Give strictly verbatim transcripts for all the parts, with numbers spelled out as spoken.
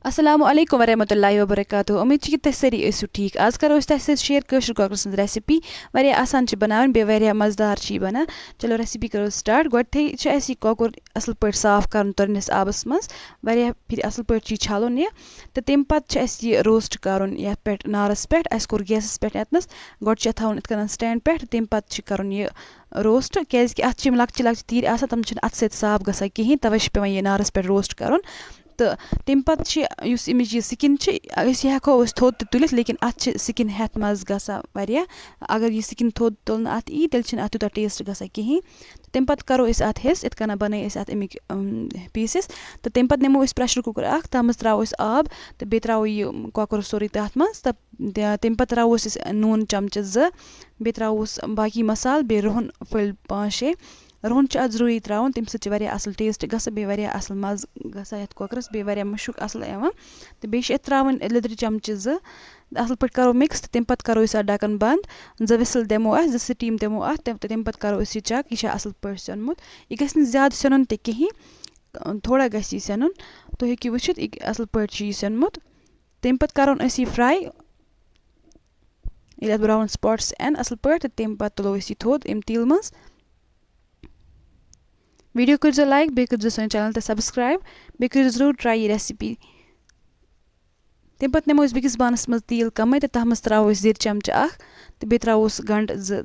السلام علیکم ورحمۃ اللہ وبرکاتہ۔ امید چھِ کہِ تُہۍ سٲری ٲسِو ٹھیٖک۔ آز کرو أسۍ تۄہہِ سۭتۍ شیئر کٲشِر کۄکرٕ سٕنٛز ریسپی۔ واریاہ آسان چھِ بناوٕنۍ، بیٚیہِ واریاہ مزٕدار چھِ یہِ بنان۔ چلو ریسپی کرو سٹارٹ۔ گۄڈٕنیتھٕے چھِ اَسہِ یہِ کۄکُر اصل پٲٹھۍ صاف کرُن تٔرنِس آبس منٛز۔ واریاہ پھِرِ اصل پٲٹھۍ چھِ یہِ چھلُن یہِ۔ تہٕ تَمہِ پتہٕ چھِ اَسہِ یہِ روسٹ کرُن یتھ پٮ۪ٹھ نارس پٮ۪ٹھ۔ اَسہِ کوٚر گیسس پٮ۪ٹھ یتنس۔ گۄڈٕ چھُ یتھ تھاوُن یِتھ کٔنۍ سٹینڈ پٮ۪ٹھ، تَمہِ پتہٕ چھِ کرُن یہِ روسٹ، کیازِ کہِ اتھ چھِ یِم لۄکچہِ لۄکچہِ تیٖرۍ آسان، تِم چھِنہٕ اتھٕ سۭتۍ صاف گژھان کِہیٖنۍ، توے چھُ پٮ۪وان یہِ نارس پٮ۪ٹھ روسٹ کرُن۔ تہٕ تَمہِ پتہٕ چھِ یُس اَمِچ یہِ سِکِن چھِ، أسۍ یہِ ہٮ۪کو أسۍ تھوٚد تہِ تُلِتھ، لیکن اتھ چھِ سِکِن ہٮ۪تھ مزٕ گژھان واریاہ۔ اگر یہِ سِکِن تھوٚد تُلنہٕ اتھ یی، تیٚلہِ چھِنہٕ اتھ تیوٗتاہ ٹیسٹ گژھان کِہیٖنۍ۔ تہٕ تَمہِ پتہٕ کرو أسۍ اتھ حصہٕ، یِتھ کٔنۍ بنٲے اَسہِ اتھ اَمِکۍ، أم، پیٖسز۔ تہٕ تَمہِ پتہٕ نِمو أسۍ پریشر کُکر اکھ، تتھ منٛز تراوو أسۍ آب تہٕ بیٚیہِ تراوو یہِ کۄکُر سورُے تتھ منٛز۔ تہٕ تہِ-، تَمہِ پتہٕ تراووس أسۍ نوٗن چمچہٕ زٕ، بیٚیہِ تراووس باقی مسالہٕ، بیٚیہِ رُہن پھٔلۍ پانٛژھ شےٚ۔ رُہن چھُ اتھ ضروٗری تراوُن، تَمہِ سۭتۍ چھُ واریاہ اصل ٹیسٹ گژھان، بیٚیہِ واریاہ اصل مزٕ گژھان یتھ کۄکرس، بیٚیہِ واریاہ مُشُک اصل یِوان۔ تہٕ بیٚیہِ چھِ اتھ تراوٕنۍ لیٚدرِ چمچہٕ زٕ۔ اصل پٲٹھۍ کرو مِکس تہٕ تَمہِ پتہٕ کرو أسۍ اتھ ڈکن بند۔ زٕ وِسل دِمو اتھ، زٕ سٹیٖم دِمو اتھ، تَمہِ، تہٕ تَمہِ پتہٕ کرو أسۍ یہِ چیک، یہِ چھا اصل پٲٹھۍ سیوٚنمُت۔ یہِ گژھِ نہٕ زیادٕ سیوٚنُن تہِ کِہیٖنۍ، تھوڑا گژھِ یہِ سیوٚنُن۔ تُہۍ ہیٚکِو وٕچھِتھ، یہِ اصل پٲٹھۍ چھُ یہِ سیوٚنمُت۔ تَمہِ پَتہٕ کَرون أسۍ یہِ فرٛاے۔ ییٚلہِ اَتھ براوُن سپاٹس یِن اَصٕل پٲٹھۍ، تہٕ تَمہِ پَتہٕ تُلو أسۍ یہِ تھوٚد اَمہِ تیٖلہٕ منٛز۔ ویٖڈیو کٔرۍزیو لایک، بیٚیہِ کٔرۍزیو سٲنۍ چینل تہِ سبسکرایب، بیٚیہِ کٔرِو ضروٗر ٹراے یہِ ریسپی۔ تَمہِ پَتہٕ نِمو أسۍ بیٚکِس بانَس منٛز تیٖل کَمٕے تہٕ تَتھ منٛز ترٛاوو أسۍ زِرۍ چمچہٕ اَکھ تہٕ بیٚیہِ ترٛاووس گنٛڈٕ زٕ۔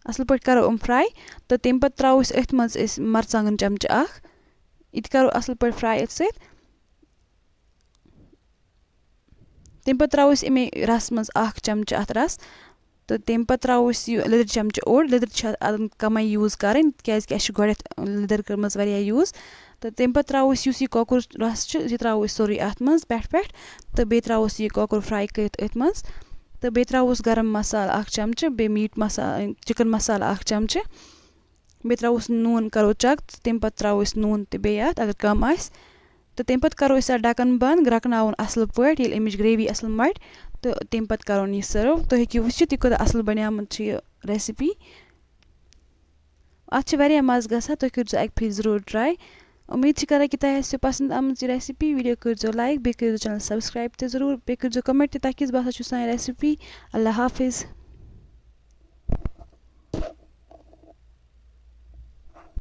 اَصٕل پٲٹھۍ کَرو یِم فرٛاے تہٕ تَمہِ پَتہٕ ترٛاوو أسۍ أتھۍ منٛز أسۍ مَرژٕوانٛگَن چمچہٕ اَکھ۔ یہِ تہِ کَرو اَصٕل پٲٹھۍ فرٛاے أتھۍ سۭتۍ۔ تَمہِ پَتہٕ ترٛاوو أسۍ اَمے رَسہٕ منٛز اَکھ چمچہٕ اَتھ رَس تہٕ تَمہِ پَتہٕ ترٛاوو أسۍ یہِ لیٚدٕر چمچہٕ اوٚڑ۔ لیٚدٕر چھِ اَتھ اَتھ کَمٕے یوٗز کَرٕنۍ، کیٛازِکہِ اَسہِ چھِ گۄڈٕنٮ۪تھ لیٚدٕر کٔرمٕژ واریاہ یوٗز۔ تہٕ تَمہِ پَتہٕ ترٛاوو أسۍ یُس یہِ کۄکُر رَس چھُ، یہِ ترٛاوو أسۍ سورُے اَتھ منٛز پٮ۪ٹھ پٮ۪ٹھ تہٕ بیٚیہِ ترٛاووس یہِ کۄکُر فرٛاے کٔرِتھ أتھۍ منٛز۔ تہٕ بیٚیہِ ترٛاووس گرم مصالہٕ اَکھ چمچہٕ، بیٚیہِ میٖٹ مصا-، چِکن مصالہٕ اَکھ چمچہٕ۔ بیٚیہِ ترٛاووس نوٗن، کَرو چَک تہٕ تَمہِ پَتہٕ ترٛاوو أسۍ نوٗن تہِ بیٚیہِ اَتھ، اگر کَم آسہِ۔ تہٕ تَمہِ پَتہٕ کَرو أسۍ اَتھ ڈَکَن بنٛد، گرٛٮ۪کناوُن اَصٕل پٲٹھۍ۔ ییٚلہِ اَمِچ گرٛیوی اَصٕل مَٹہِ، تہٕ تَمہِ پَتہٕ کَرون یہِ سٔرٕو۔ تُہۍ ہیٚکِو وٕچھِتھ، یہِ کوٗتاہ اَصٕل بَنیٛامُت چھُ یہِ ریسپی۔ اَتھ چھِ واریاہ مَزٕ گژھان، تُہۍ کٔرۍزیو اَکہِ پھِرِ ضروٗر ٹراے۔ اُمید چھِ کران کہِ تۄہہِ آسِوٕ پسنٛد آمٕژ یہِ ریسپی۔ ویٖڈیو کٔرۍزیو لایک، بیٚیہِ کٔرۍزیو چینل سبسکرایب تہِ ضروٗر، بیٚیہِ کٔرۍزیو کمنٹ تہِ تۄہہِ کِژھ باسان چھُو سانہِ ریسپی۔ اللہ حافظ۔